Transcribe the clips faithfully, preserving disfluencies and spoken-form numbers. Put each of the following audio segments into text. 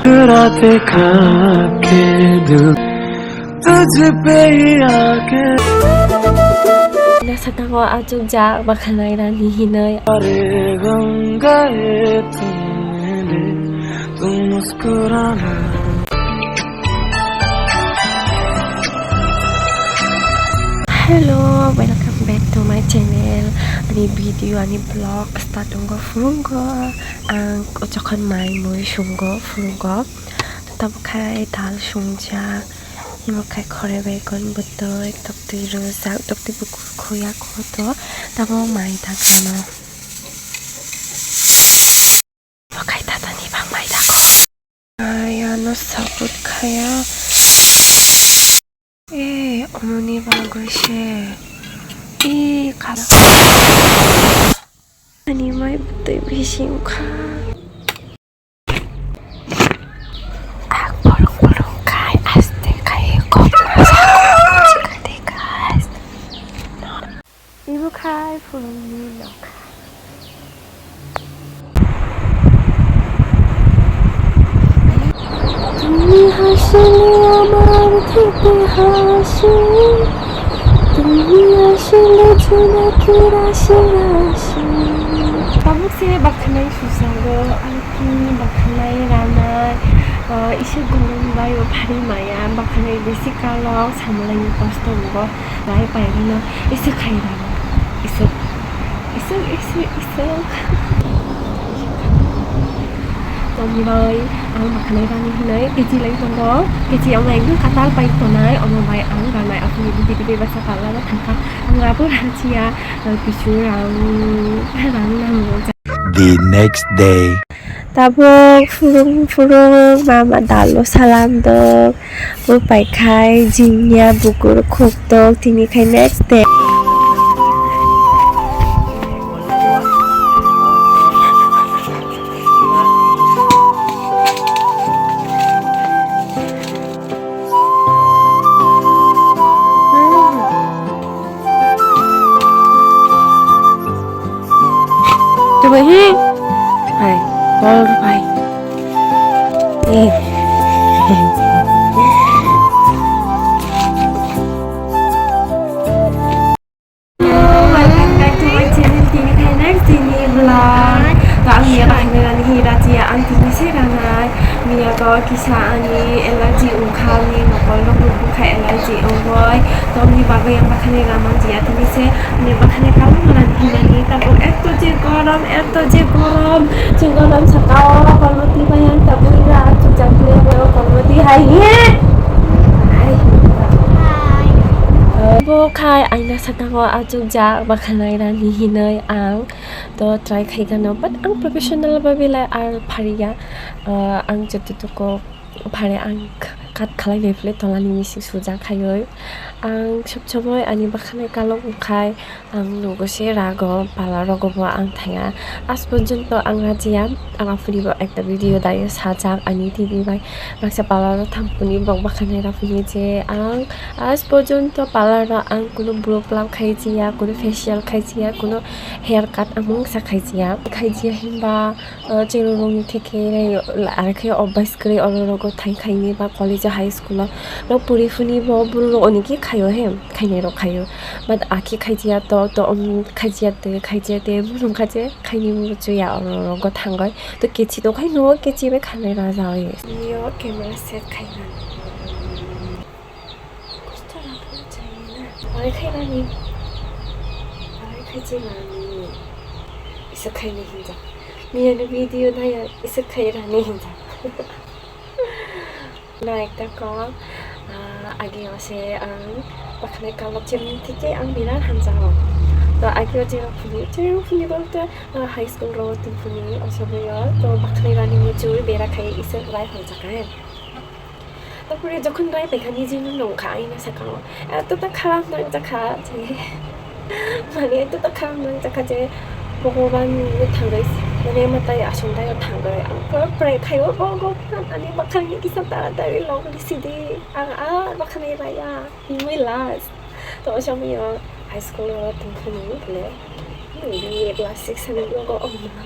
रातें खाके दिल तुझ पे ही आके। Nasakango achukjak bakhanai rani hinwi. अरे गम गए तुम मिले, तुम मुस्कुराना। Hello, welcome back to my channel. Ani video, ani vlog start wngo phurungo. Ang jokhon mai mui sungo phurungo. Tabuk khai dal sungjak. Imo khai khore begon bwtwi, toktwi rwjak, toktwi bukur khuya koto. Tabuk mai dagano. Bo khai tatani bang mai dago. Ai, ano support khaya. Eh, omoni bagwi se. Eh, kala. Ani mai bwtwi bising kha. Ang bolong bolong khai aste khai kok masa kok chikate guys. Ibu khai phulungni nokha. তুমি হাসলে আমার থেকে হাসি, তুমি আসলে জোনাকি রাশি রাশি। Tabuk se bakhanai susago, ang tini bakhanai ranai, ah, isi gulung bai o phari maya, bakhanai besi kalok, samalaini kosto wngo. Bai pairino iswk khai rano. Iswk. Iswk, iswk, iswk. Tongni bai ang bakhanai rani hinwi kechi lai tongo. Kechi ang ekdom katal pai tonai. Omo bai ang ranai aphuru bidi bidi basa pala thangkha. Ang abo ranchiya, kichu rang, rang nango. The next day. Tabuk phurung phurung mama dalo salam dok. Bo pai khai jingya bukur khuktok tini khai next day. Coba hi. Hai, bol pai. Eh. Welcome back to my channel, tini khai next day ni vlog. To ang ya bakhanai rani hi rachiya ang tini se ranai. Miya go kisa ani allergy wngkha, ani nokol rok rok bwkha allergy wngoi. To ni bagwi ang bakhanai rama jiya tini se ani bakhanai kalam rani hinani. Tabuk eto je gorom, eto je gorom. Chwng gorom saka o kormo twi bai ang tabuk ra chukjak le o kormo twi hai he. Hai. Bo khai aina sakango achukjak bakhanai rani hinoi ang. To try khaigano, but ang professional ba belai ar phariya. Ah, ang jototuko phare ang cut khalai nai phile tolani mising sujak khaioi. Ang sob somoi ani bakhanai kalok wngkhai ang nugo se rago pala rogo bo ang thaya. As porjonto ang rajiya, ang aphuribo ekta video dayo sajak ani tini bai baksa pala ro thangphuni bok bakhanai raphuni je ang as porjonto pala ro ang kuno brow plug khaijiya, kuno facial khaijiya, kuno hair cut amung sa khaijiya. Khaijiya himba, uh, chero rokni theke re, la-, are khe obas kwrwi oro rogo thai khaini ba college o, high school o. Nok puri phuni bo buru rok oniki khaio he, khainai rok khaio. But akhe khaijiya to, to, um, khaijiya te, khaijiya te, buru khaje khaini bo chuya oro rogo thangoi. To kechi to khai nuo, kechi bai khanai rajawi. Nio camera set khaina. Kosto ragwi chayena. Bai khairani. Bai khaijimani. Isa khaini hinja. Miyani video naya isa khairani hinja. Na ekta kok, ah, agi ose ang bakhanai kalok chemni thike ang bira hamjao. To agi o chero phuni, chero phuni bolte, ah, high school ro tongphuni osobrio. To bakhanai rani muchur bera khai isa rai hamjaka. Tapore jokhon rai paikha niji no nongkha aina sakao. Eto ta kharap nangjakha je. Mane eto ta kharap nangjakha je Bhogoban ni thangwi mane matai asongdaio thangwi ang pura pray khaio, "Bhogoban ani bakhangni kisa taratari lok risidi. Ang a bakhangni raya himwi last." To o somoi o high school o tongphuru le B A class six ani logo ongma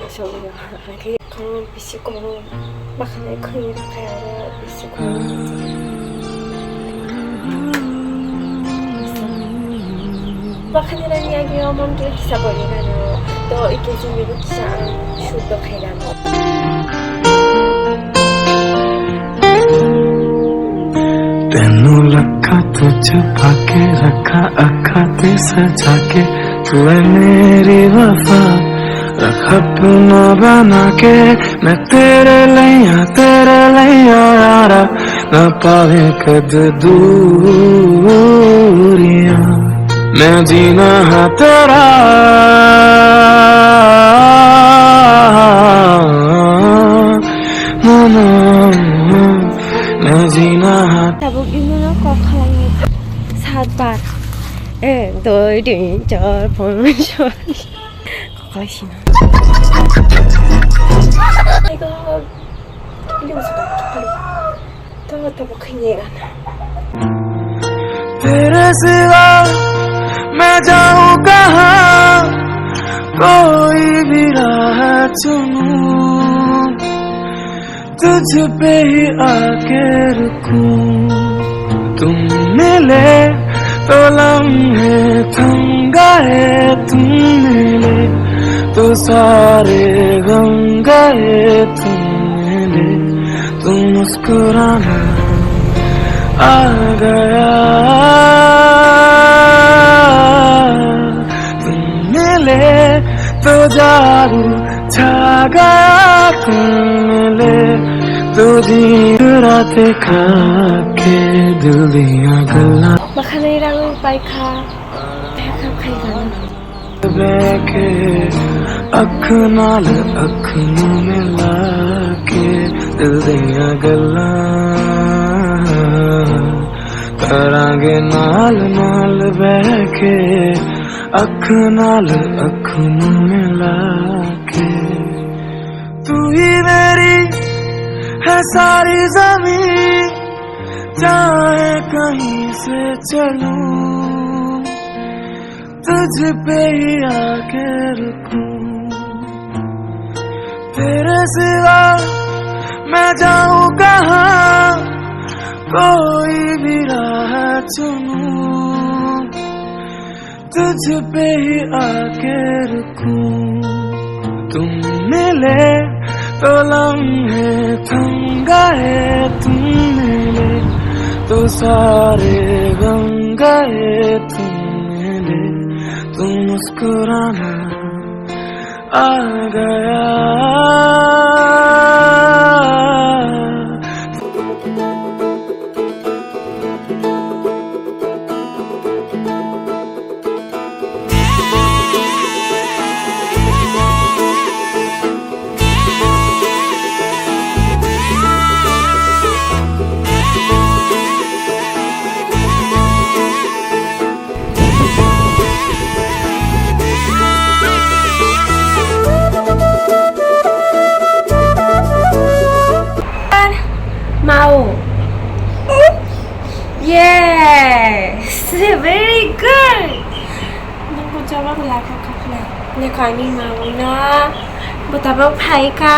o somoi o ang khe Bisi kono bakhanai khwlwi rwkha aro bisi kono. Bakhanai rani agi o montri kisa bori rano to ikhe jini bo kisa ang suddo khairano. Tenu lakha tujhe paake rakha, akha te saja ke, tu hai meri wafa, rakha apna bana ke. Main tere liye, tere liye yaara, na paawe kad duriyan. Main jeena hai tera, na, na, main jeena hai. Tabuk imono kok khlainai sat bar. Ek, dui, tin, char, panch, choi. Kok khlaisina. Ai go. Ini masuk ke. Aduh. Tahu, tahu, kayaknya kan. तेरे सिवा मैं जाऊं कहाँ, कोई भी राह चुनूं, तुझ पे ही आके रुकूं। तुम मिले तो लम्हे थम गए, तुम मिले तो सारे गम गए। तुम मिले तो मुस्कुराना आ गया। तुम मिले तो जादू छा गया। तुम मिले तो दिन रात खाके दिल दियां गल्लां। Bakhanai rang paikha, thekha khaikha. Beke, akh nal akh nu mila ke, dil diyan gallan karange nal nal beh ke, akh nal akh nu mila ke. Tu hi meri hai sari zameen, chahe kahin se chalun, तुझ पे ही आके रुकूं। तेरे सिवा मैं जाऊं कहाँ, कोई भी राह चुनूं, तुझ पे ही आके रुकूं। तुम मिले तो लम्हे थम गए, तुम मिले तो सारे गम गए, तुम मिले तो मुस्कुराना आ गया। Mau. Yes, very good. Nang ko jawab la ka ka pla. Ne ka ni mau na. Bo tabok phai ka.